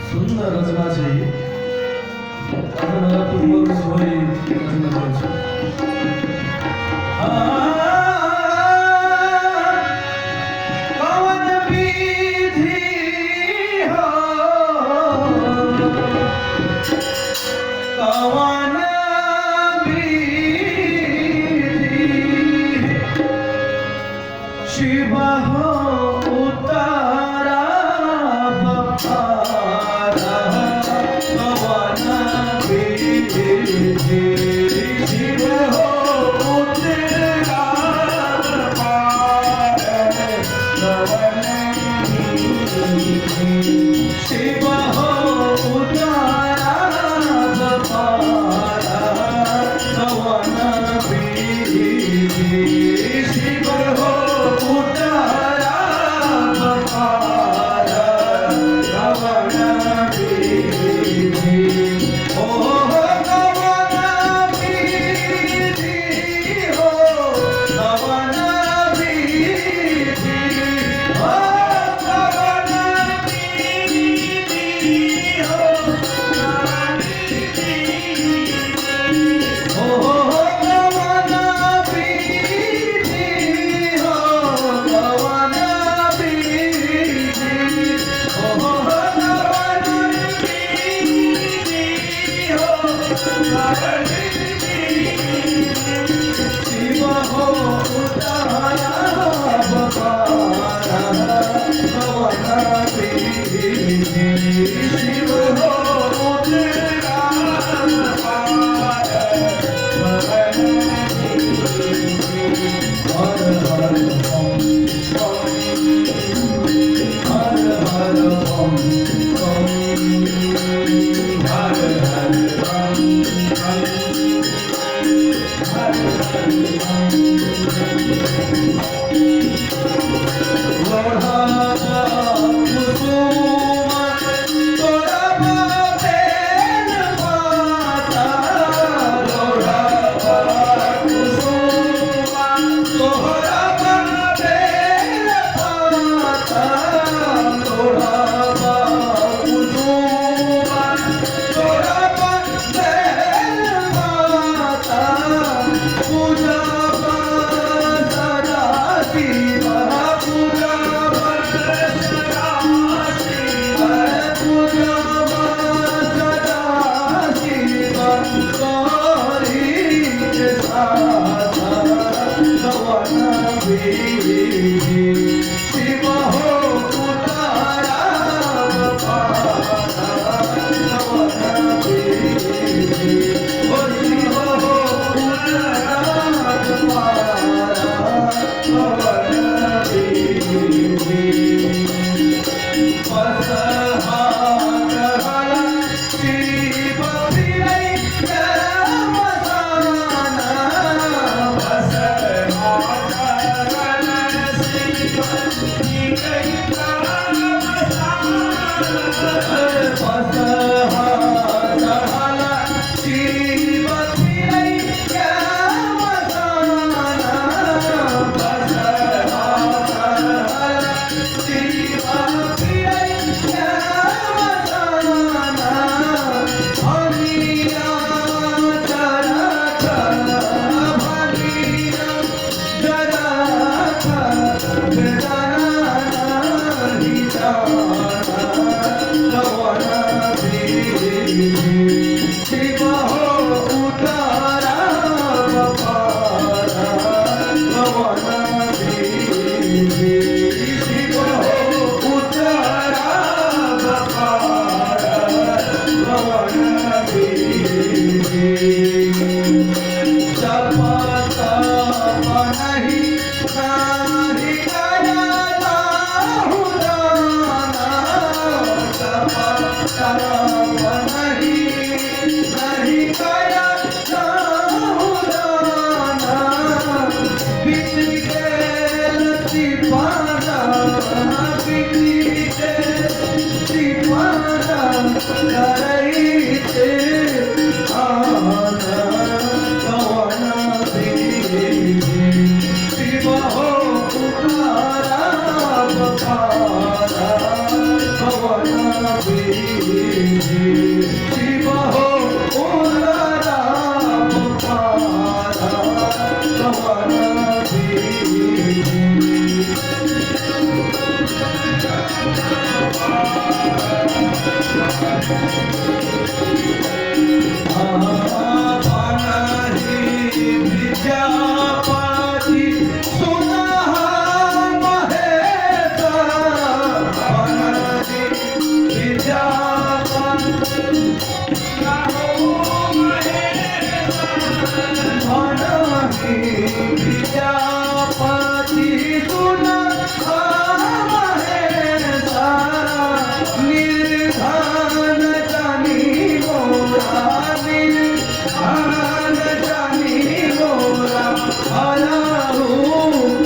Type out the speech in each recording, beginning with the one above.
सुन्दर रचना छै। अखन सेहो ई रचना भेल छै। कवन विधि हो, कवन विधि शिव हो उतारा बपारा, कवन विधि शिव हो उतरा पार, कवन विधि शिव हो उतारा बपारा, कवन विधि शिव हो उतरा पार, कवन विधि ओ कवन विधि हो, कवन विधि हो कवन विधि हो, कवन विधि ओ कवन विधि हो, कवन विधि ओ कवन विधि हो, कवन विधि शिव हो उतारा बपारा, कवन विधि शिव हो उतरा पार, कवन विधि हर हर बम बम, हर हर बम बम, हर हर बम बम, हर हर बम। लोढ़ा कुसुम तोरब बेल पाता, लोढ़ा कुसुम तोरब बेल पाता, लोढ़ा कुसुम तोरब बेल पाता, पूजब सदा शिव, पूजब सदा शिव, पूजब सदा शिव, करी साधा, कवन विधि शिव हो उतारा पारा, कवन विधि ओ शिव हो उतारा पारा, कवन विधि बसहा चढ़ल शिव फिरै मसाना, बस चरण शिव बसहा चढ़ल शिव फिरै मसाना, बसहा चढ़ल शिव फिरै मसाना, भंगिया जरख, भंगिया जरख बेदाना नाही जाना, कवन विधि शिव हो उतारा बपारा, कवन विधि शिव हो उतरा पार, कवन विधि जप तप नहीं नाही कयलाहु दाना, जप तप नहीं नहीं कयलाहु दाना, बीत गेल दीपाना, बीत गेल दीपाना, करैते आना, कवन विधि शिव हो उतारा बपारा, कवन विधि विद्यापती सुना महेशा, पानही विद्यापती, पानही विद्यापती सुना महेशा, निर्धन जानी मोरा, निर्धन जानी मोरा, हराऊ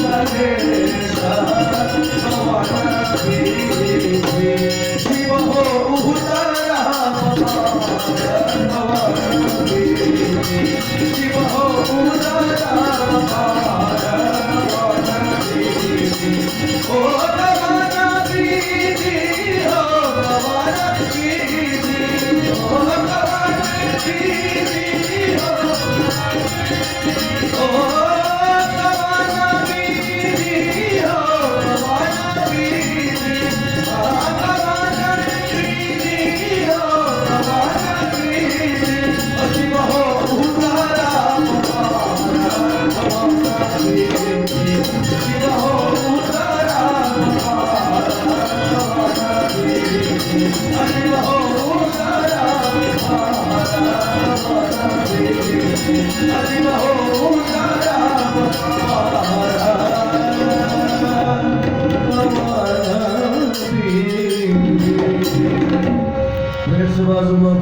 कलेशा, भवन बीजी। शिव हो उतरा भवन बीजी, शिव हो उतरा भवन बीजी, ओ भवन बीजी, हो भवन बीजी, ओ भवन बीजी, हो ओ भवन बीजी, हो भवन बीजी, भवन बीजी, हो भवन बीजी, शिव हो उतरा भवन बीजी, शिव हो उतरा भवन बीजी, शिव हो उतरा भवन बीजी, शिव हो उतरा भवन बीजी।